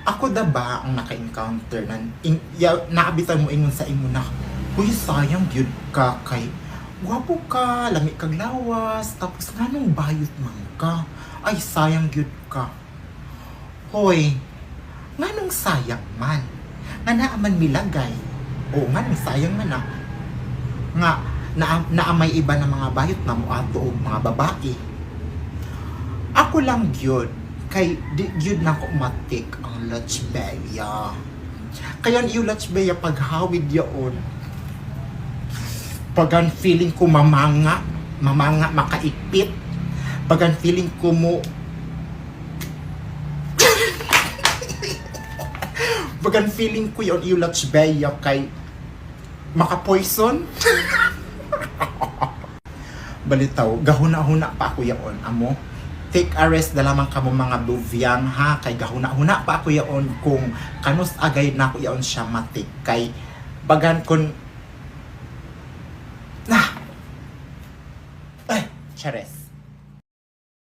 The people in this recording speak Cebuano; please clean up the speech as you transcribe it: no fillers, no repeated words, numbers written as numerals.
Ako da ba ang naka-encounter nan in, ya, naabitan mo ingon sa imo na, "Uy, sayang gyud ka kay gwapo ka, lami kag lawas, tapos nganong bayot man ka? Ay, sayang gyud ka." Hoy, nganong sayang man? Nga naa man milagay. O nganong sayang man na? Nga na may iba na mga bayot na moadto og mga babae. Ako lang gyud kay di gyud na ko matik ang Lutchbea. Kaya ang iyo Lutchbea paghawid yaon. Pagan feeling ko mamanga, mamanga makaipit. Pagan feeling ko mo Bagan feeling ko yon iyo Lutchbea kay maka-poison. Balitaw, gahuna-huna pa ako yaon, amo. Take a rest na lamang kamo mga buvyang ha, kay gahuna-huna pa ako yaon kung kanus agay na ako yaon siya matik. Kay bagan kun na ay, chares.